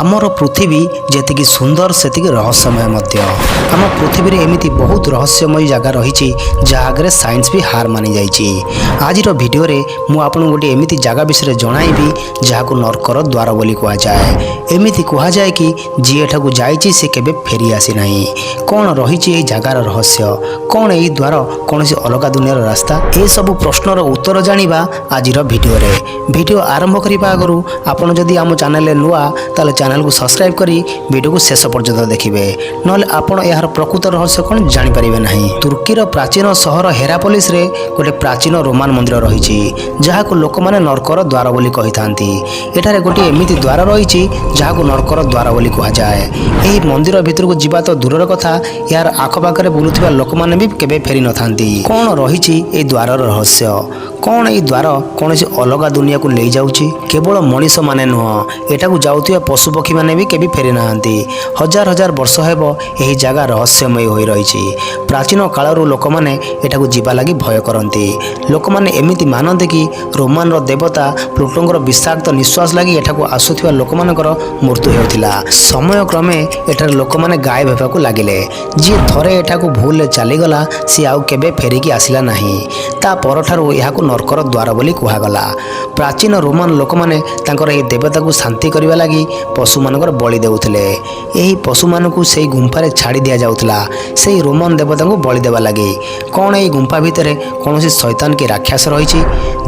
ଆମର ପୃଥିବୀ ଯେତିକି ସୁନ୍ଦର, ସେତିକି ରହସ୍ୟମୟ ମଧ୍ୟ। ଆମ ପୃଥିବୀରେ ଏମିତି ବହୁତ ରହସ୍ୟମୟୀ ଜାଗା ରହିଛି, ଯାହା ଆଗରେ ସାଇନ୍ସ ବି ହାର ମାନିଯାଇଛି। ଆଜିର ଭିଡ଼ିଓରେ ମୁଁ ଆପଣଙ୍କୁ ଗୋଟିଏ ଏମିତି ଜାଗା ବିଷୟରେ ଜଣାଇବି, ଯାହାକୁ ନର୍କର ଦ୍ୱାର ବୋଲି କୁହାଯାଏ। ଏମିତି କୁହାଯାଏ କି ଯିଏ ଏଠାକୁ ଯାଇଛି, ସେ କେବେ ଫେରି ଆସିନାହିଁ। କ'ଣ ରହିଛି ଏହି ଜାଗାର ରହସ୍ୟ? କ'ଣ ଏହି ଦ୍ୱାର କୌଣସି ଅଲଗା ଦୁନିଆର ରାସ୍ତା? ଏସବୁ ପ୍ରଶ୍ନର ଉତ୍ତର ଜାଣିବା ଆଜିର ଭିଡ଼ିଓରେ। ଭିଡ଼ିଓ ଆରମ୍ଭ କରିବା ଆଗରୁ ଆପଣ ଯଦି ଆମ ଚ୍ୟାନେଲରେ ନୂଆ, ତାହେଲେ ଚ୍ୟାନେଲକୁ ସବସ୍କ୍ରାଇବ୍ କରି ଭିଡ଼ିଓକୁ ଶେଷ ପର୍ଯ୍ୟନ୍ତ ଦେଖିବେ। ନହେଲେ ଆପଣ ଏହାର ପ୍ରକୃତ ରହସ୍ୟ କ'ଣ ଜାଣିପାରିବେ ନାହିଁ। ତୁର୍କୀର ପ୍ରାଚୀନ ସହର ହେରାପୋଲିସରେ ଗୋଟେ ପ୍ରାଚୀନ ରୋମାନ ମନ୍ଦିର ରହିଛି, ଯାହାକୁ ଲୋକମାନେ ନର୍କର ଦ୍ୱାର ବୋଲି କହିଥାନ୍ତି। ଏଠାରେ ଗୋଟିଏ ଏମିତି ଦ୍ୱାର ରହିଛି, ଯାହାକୁ ନର୍କର ଦ୍ୱାର ବୋଲି କୁହାଯାଏ। ଏହି ମନ୍ଦିର ଭିତରକୁ ଯିବା ତ ଦୂରର କଥା, ଏହାର ଆଖପାଖରେ ବୁଲୁଥିବା ଲୋକମାନେ ବି କେବେ ଫେରି ନଥାନ୍ତି। କ'ଣ ରହିଛି ଏହି ଦ୍ୱାରର ରହସ୍ୟ? କ'ଣ ଏହି ଦ୍ୱାର କୌଣସି ଅଲଗା ଦୁନିଆକୁ ନେଇଯାଉଛି? କେବଳ ମଣିଷମାନେ ନୁହଁ, ଏଠାକୁ ଯାଉଥିବା ପଶୁପକ୍ଷୀମାନେ ବି କେବେ ଫେରି ନାହାନ୍ତି। ହଜାର ହଜାର ବର୍ଷ ହେବ ଏହି ଜାଗା ରହସ୍ୟମୟୀ ହୋଇ ରହିଛି। ପ୍ରାଚୀନ କାଳରୁ ଲୋକମାନେ ଏଠାକୁ ଯିବା ଲାଗି ଭୟ କରନ୍ତି। ଲୋକମାନେ ଏମିତି ମାନନ୍ତି କି ରୋମାନର ଦେବତା ପ୍ଲୁଟୋଙ୍କର ବିଷାକ୍ତ ନିଶ୍ୱାସ ଲାଗି ଏଠାକୁ ଆସୁଥିବା ଲୋକମାନଙ୍କର ମୃତ୍ୟୁ ହେଉଥିଲା। ସମୟ କ୍ରମେ ଏଠାରେ ଲୋକମାନେ ଗାୟବ ହେବାକୁ ଲାଗିଲେ। ଯିଏ ଥରେ ଏଠାକୁ ଭୁଲରେ ଚାଲିଗଲା, ସିଏ ଆଉ କେବେ ଫେରିକି ଆସିଲା ନାହିଁ। ତା ପରଠାରୁ ଏହାକୁ ନର୍କର ଦ୍ୱାର ବୋଲି କୁହାଗଲା। ପ୍ରାଚୀନ ରୋମାନ ଲୋକମାନେ ତାଙ୍କର ଏହି ଦେବତାକୁ ଶାନ୍ତି କରିବା ଲାଗି ପଶୁମାନଙ୍କର ବଳି ଦେଉଥିଲେ। ଏହି ପଶୁମାନଙ୍କୁ ସେଇ ଗୁମ୍ଫାରେ ଛାଡ଼ି ଦିଆଯାଉଥିଲା, ସେଇ ରୋମାନ ଦେବତାଙ୍କୁ ବଳି ଦେବା ଲାଗି। କ'ଣ ଏହି ଗୁମ୍ଫା ଭିତରେ କୌଣସି ଶୈତାନ କି ରାକ୍ଷସ ରହିଛି,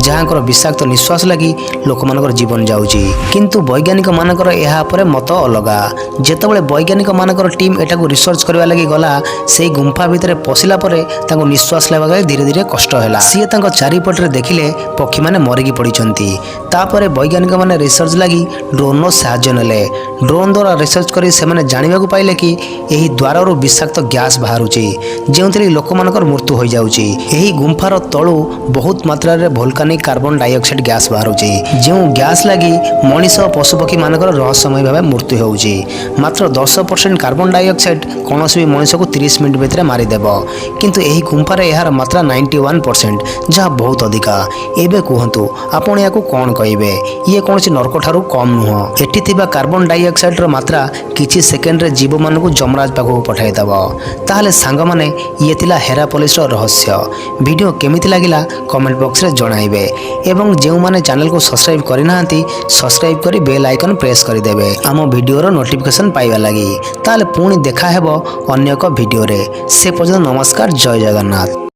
ଯାହାଙ୍କର ବିଷାକ୍ତ ନିଶ୍ୱାସ ଲାଗି ଲୋକମାନଙ୍କର ଜୀବନ ଯାଉଛି? କିନ୍ତୁ ବୈଜ୍ଞାନିକମାନଙ୍କର ଏହା ଉପରେ ମତ ଅଲଗା। ଯେତେବେଳେ ବୈଜ୍ଞାନିକମାନଙ୍କର ଟିମ୍ ଏଠାକୁ ରିସର୍ଚ୍ଚ କରିବା ଲାଗି ଗଲା, ସେଇ ଗୁମ୍ଫା ଭିତରେ ପଶିଲା ପରେ ତାଙ୍କୁ ନିଶ୍ୱାସ ନେବା ଲାଗି ଧୀରେ ଧୀରେ କଷ୍ଟ ହେଲା। ସିଏ ତାଙ୍କ ଚାରିପଟରେ ଦେଖିଲେ, ପକ୍ଷୀମାନେ ମରିକି ପଡ଼ିଛନ୍ତି। ତାପରେ ବୈଜ୍ଞାନିକମାନେ ରିସର୍ଚ୍ଚ ଲାଗି ଡ୍ରୋନ୍ର ସାହାଯ୍ୟ ନେଲେ। ଡ୍ରୋନ୍ ଦ୍ୱାରା ରିସର୍ଚ୍ଚ କରି ସେମାନେ ଜାଣିବାକୁ ପାଇଲେ କି ଏହି ଦ୍ୱାରରୁ ବିଷାକ୍ତ ଗ୍ୟାସ୍ ବାହାରୁଛି, ଯେଉଁଥିରେ ଲୋକମାନଙ୍କର ମୃତ୍ୟୁ ହୋଇଯାଉଛି। ଏହି ଗୁମ୍ଫାର ତଳୁ ବହୁତ ମାତ୍ରାରେ ଭୋଲକାନିକ୍ କାର୍ବନ ଡାଇଅକ୍ସାଇଡ୍ ଗ୍ୟାସ୍ ବାହାରୁଛି, ଯେଉଁ ଗ୍ୟାସ୍ ଲାଗି ମଣିଷ, ପଶୁପକ୍ଷୀମାନଙ୍କର ରହସ୍ୟମୟ ଭାବେ ମୃତ୍ୟୁ ହେଉଛି। ମାତ୍ର 10% କାର୍ବନ ଡାଇଅକ୍ସାଇଡ୍ କୌଣସି ବି ମଣିଷକୁ 30 ମିନିଟ୍ ଭିତରେ ମାରିଦେବ। କିନ୍ତୁ ଏହି ଗୁମ୍ଫାରେ ଏହାର ମାତ୍ରା 91%, ଯାହା ବହୁତ ଅଧିକା। ଏବେ କୁହନ୍ତୁ, ଆପଣ ଏହାକୁ କ'ଣ କହିବେ? ଇଏ କୌଣସି ନର୍କ ଠାରୁ କମ୍ ନୁହଁ। ଏଠି ଥିବା କାର୍ବନ ଡାଇଅକ୍ସାଇଡ୍ର ମାତ୍ରା କିଛି ସେକେଣ୍ଡରେ ଜୀବମାନଙ୍କୁ ଯମରାଜ ପାଖକୁ ପଠାଇଦେବ। ତାହେଲେ ସାଙ୍ଗମାନେ, ଇଏ ଥିଲା ହେରାପୋଲିସର ରହସ୍ୟ। ଭିଡ଼ିଓ କେମିତି ଲାଗିଲା, କମେଣ୍ଟ ବକ୍ସରେ ଜଣାଇବେ ଏବଂ ଯେଉଁମାନେ ଚ୍ୟାନେଲକୁ ସବସ୍କ୍ରାଇବ୍ କରିନାହାନ୍ତି, ସବସ୍କ୍ରାଇବ୍ କରି ବେଲ୍ ଆଇକନ୍ ପ୍ରେସ୍ କରିଦେବେ ଆମ ଭିଡ଼ିଓର ନୋଟିଫିକେସନ୍ ପାଇବା ଲାଗି। ତାହେଲେ ପୁଣି ଦେଖା ହେବ ଅନ୍ୟ ଏକ ଭିଡ଼ିଓରେ। ସେ ପର୍ଯ୍ୟନ୍ତ ନମସ୍କାର, ଜୟ ଜଗନ୍ନାଥ।